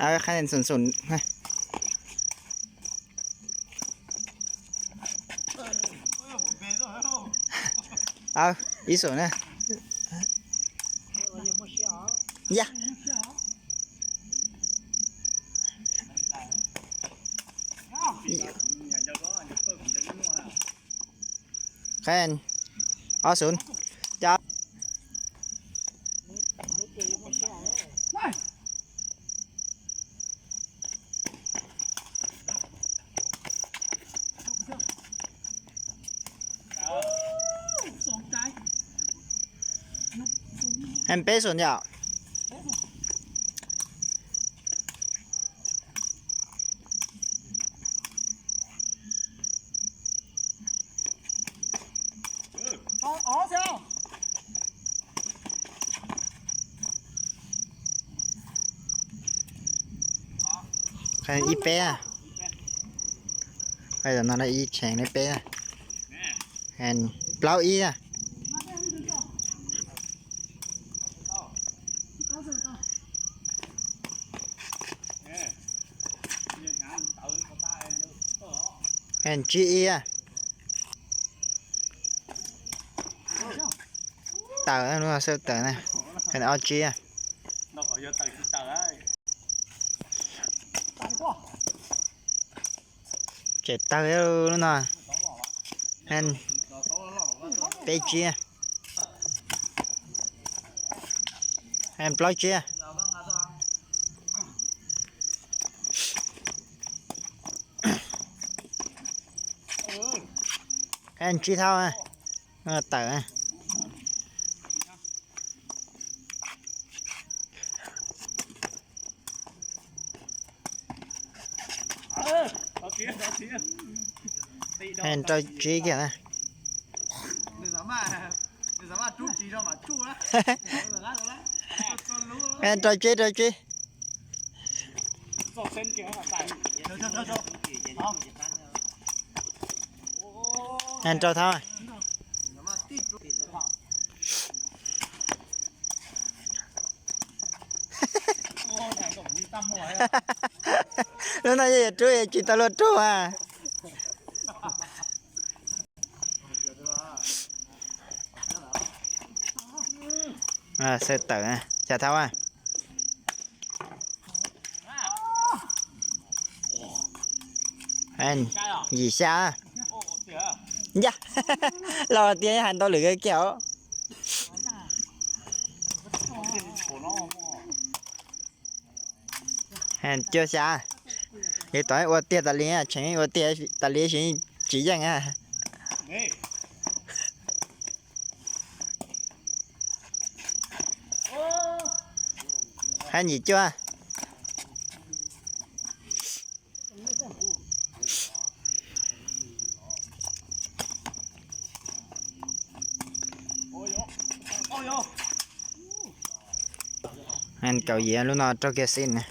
ເອົາຄະແນນສູນສູນ ເອົາອີກສູນນະ ຢາ ຄະແນນ ເອົາສູນ ຈັບ. ໃຫ້ມັນເປະສູນຢາວ. ໃຫ້ອີແປະ ໃຫ້ຕອນນັ້ນອີແຂງໃນແປະ ແມ່ນເປົ່າອີອະ. ແມ່ນຈີອີອະ ເຕົານະ ເຕີນະ ຄັນເອົາຈີອະ. ເຈັບເຕີນະ ແມ່ນເປະຈີອະ. ແຮນປລາວເຈຍ ແຮນຈີເທົາ ເອີ ເຕີ ແຮນເຈົ້າຈີກຽນນະ. ແຮນເຈົ້າຈີ ເຈົ້າຈີ ແຮນເຈົ້າເທົາ. ນັ້ນນະ ເຈົ້າຈີຕຳຫຼວດໂທອະ. ອ່າ ເຊີເຕີນະ ຈາເທົາອະ. ແຮນຈີຊາ ຢາ ລາວຕຽຍຫັນຕໍ່ຫຼືກະແກ້ວ. ແຮນເຈົ້າຊາ ເຮັດຕໍ່ໃຫ້ອວດເຕຍຕາລີອະ ເຊີງອວດເຕຍຕາລີຊິຈີແຍ່ງອະ. ແຮນຈີຈົວ. ແຮນເກົາເຢຍ ລູກນ້ອງໂຕເກຊິນນະ.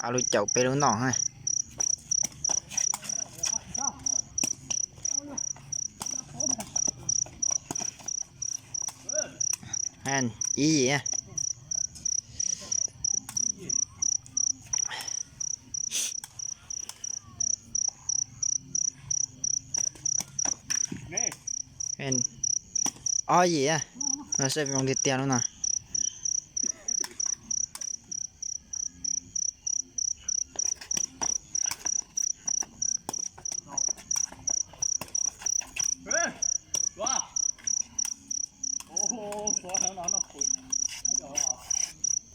ອາລຸເຈົ້າເປລຸໜອງເຮີ້ຍ. ແຮນອີ ແຮນອໍເຢ ມາເຊີບລົງຕິດຕຽວແລ້ວນະ.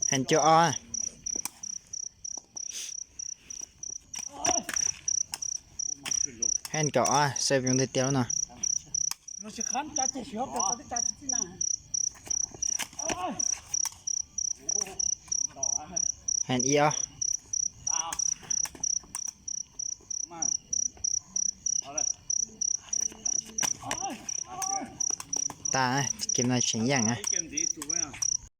ແຮນເຈົ້າອໍ ແຮນເຈົ້າອໍ ເຊີບລົງຕິດຕຽວແລ້ວນະ. ແຮນອີອໍ ຕາ ເກມນັ້ນຊິຫຍັງອະ.